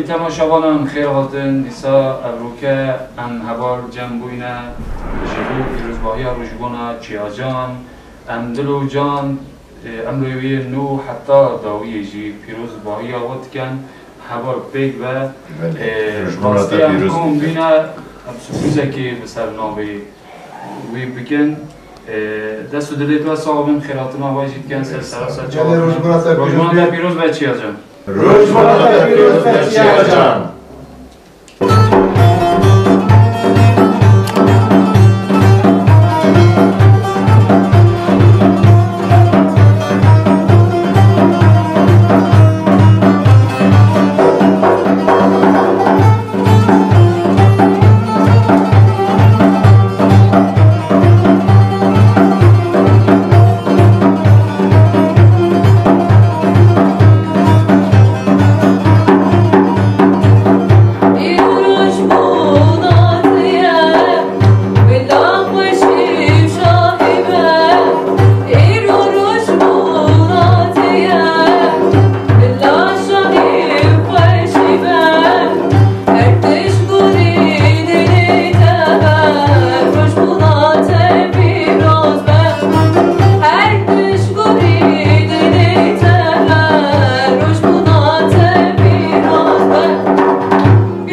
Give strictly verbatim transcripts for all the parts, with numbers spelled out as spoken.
Temaşevanan xêr hatin. Dîsa evroke em heval cem bûyne ji bo pîrozbahiya rojbûna Çiyacan. Em dil û can, e, emrê wî nû heta dawiyê jî pîrozbahiya we dikin. Heval pêk be. Belê. E, rojbûna te pîroz bîne. Em sürprizekê bi ser navê wî bikin. E, dest û dilê te sax bin, xêratina we jî dikin ser sera ser çava. Rojbûna te pîroz be Çiyacan. Rojbûna te pîroz be Çiyacan.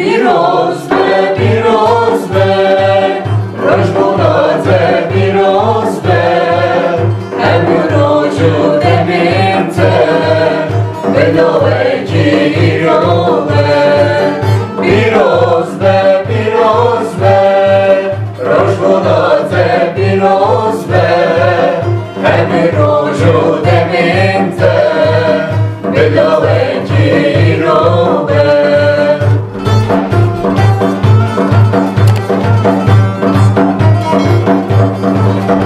Pîroz be, pîroz be, rojbûna te pîroz be, hemû roj û demên te, bi lawekî îro be. Pîroz be, pîroz be, rojbûna te pîroz be, hemû roj û demên te, bi lawekî îro be. Pîroz be, pîroz be,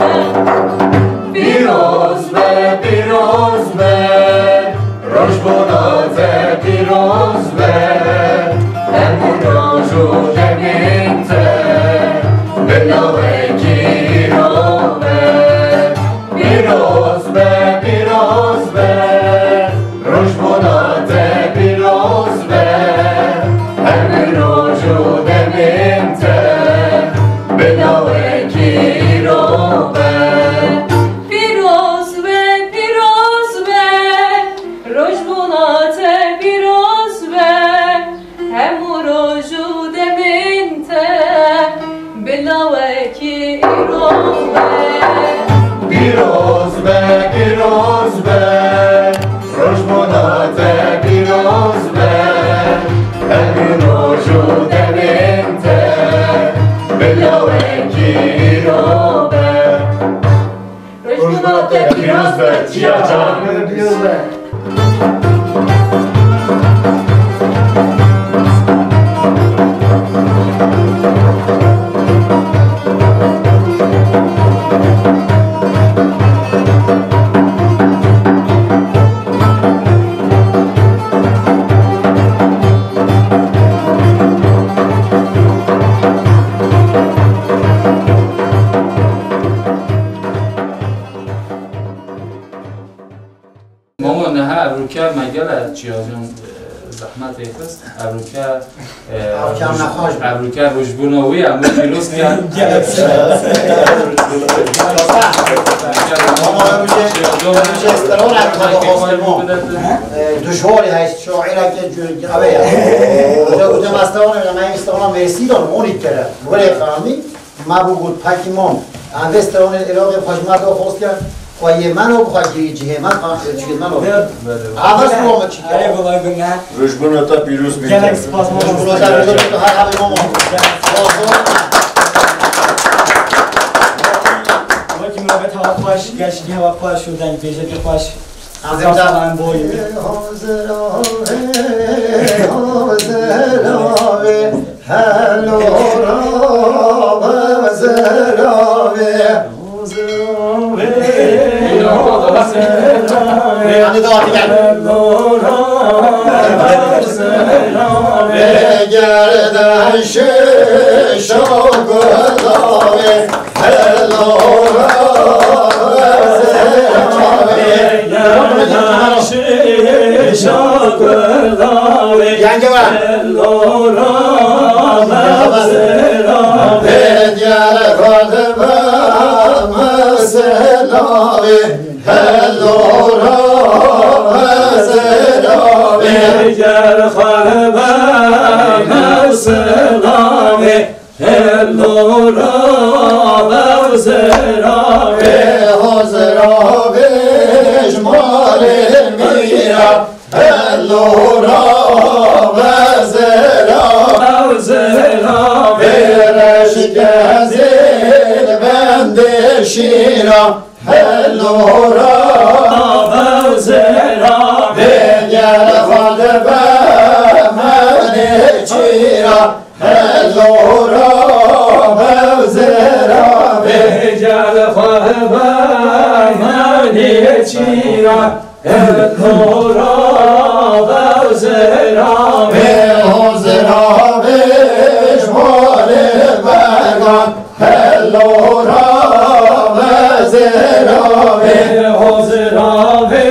rojbûna te pîroz be, hemû roj û demên te, bi lawekî îro be. Pîroz be, pîroz be, rojbûna te pîroz be, hemû roj û demên te, bi lawekî îro be. Pîroz be, pîroz be, rojbûna te pîroz be, hemû roj û demên te, bi lawekî îro be. Pîroz be, pîroz be, rojbûna te pîroz be, hemû roj û demên te, bi lawekî îro be. Rojbûna te pîroz be, Çiyacan. Pîroz be. Mama, niha evroke me gele Çiyacan, e, zehmetê xist. Evroke, e, Evroke em roj-, nexweş bû. Evroke rojbûna wî, em wî pîroz kin. Gelek spas. Mama, evroke, evroke steror em xwe xwestin. E, dijwarî heyst, şaîreke cû-, ev e ya. Evroke gote me steror, me steror mêsî don, onî kere. Were qamî, me bû got, pekî mam. Em vê stranên Iraqê xwe ji me re doxostiyan, xweyê me no, bi xwe cihê me, çikê me no. Aves bo me çi. Eyvallah, gune. Rojbûna te pîroz bî. Gelek spas, mama. Rojbûna te pîroz bî, her hebî, mama. Wekî muhabbet hewa xweş, geşkî hewa xweş û dengbêjekî xweş. Spas, em boyî. Hazir avê, hazir avê. Hello, Rab, zerabe. Gerden şişo gulabe. Hello, Rab, zerabe. Yenge var. Hello, Rab, ew zirabe, ho zirabe ji malê mîra. Hello, Rab, ew zirabe, ew zirabe, reşke zil bendê şîra. Hello, Rab, ew zirabe, gel xwe dibe menê çîra. Hello, Rab, ew zirabe, gel xwe dibe menê çîra. Hello, Rab, ew zirabe, ho zirabe ji malê bergan. Hello, Rab, ew zirabe, ho zirabe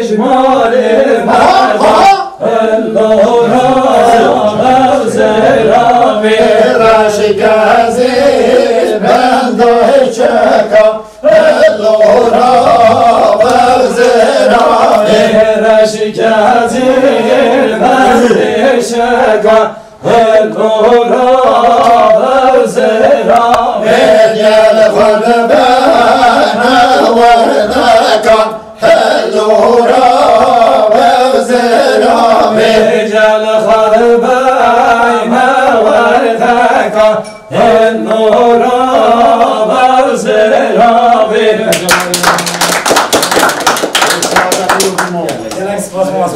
ji malê bergan. Hello, Rab, ew zirabe, reşke zil bendê çeka. Hello, Rab, ew zirabe, reşke zil bendê çeka. Hello, Rab, ew zirabe, gel xwe dibe me werdeka. Hello, Rab, ew zirabe, gel xwe dibe me werdeka. Hello, Rab, ew zirabe. Gelek spas, spas.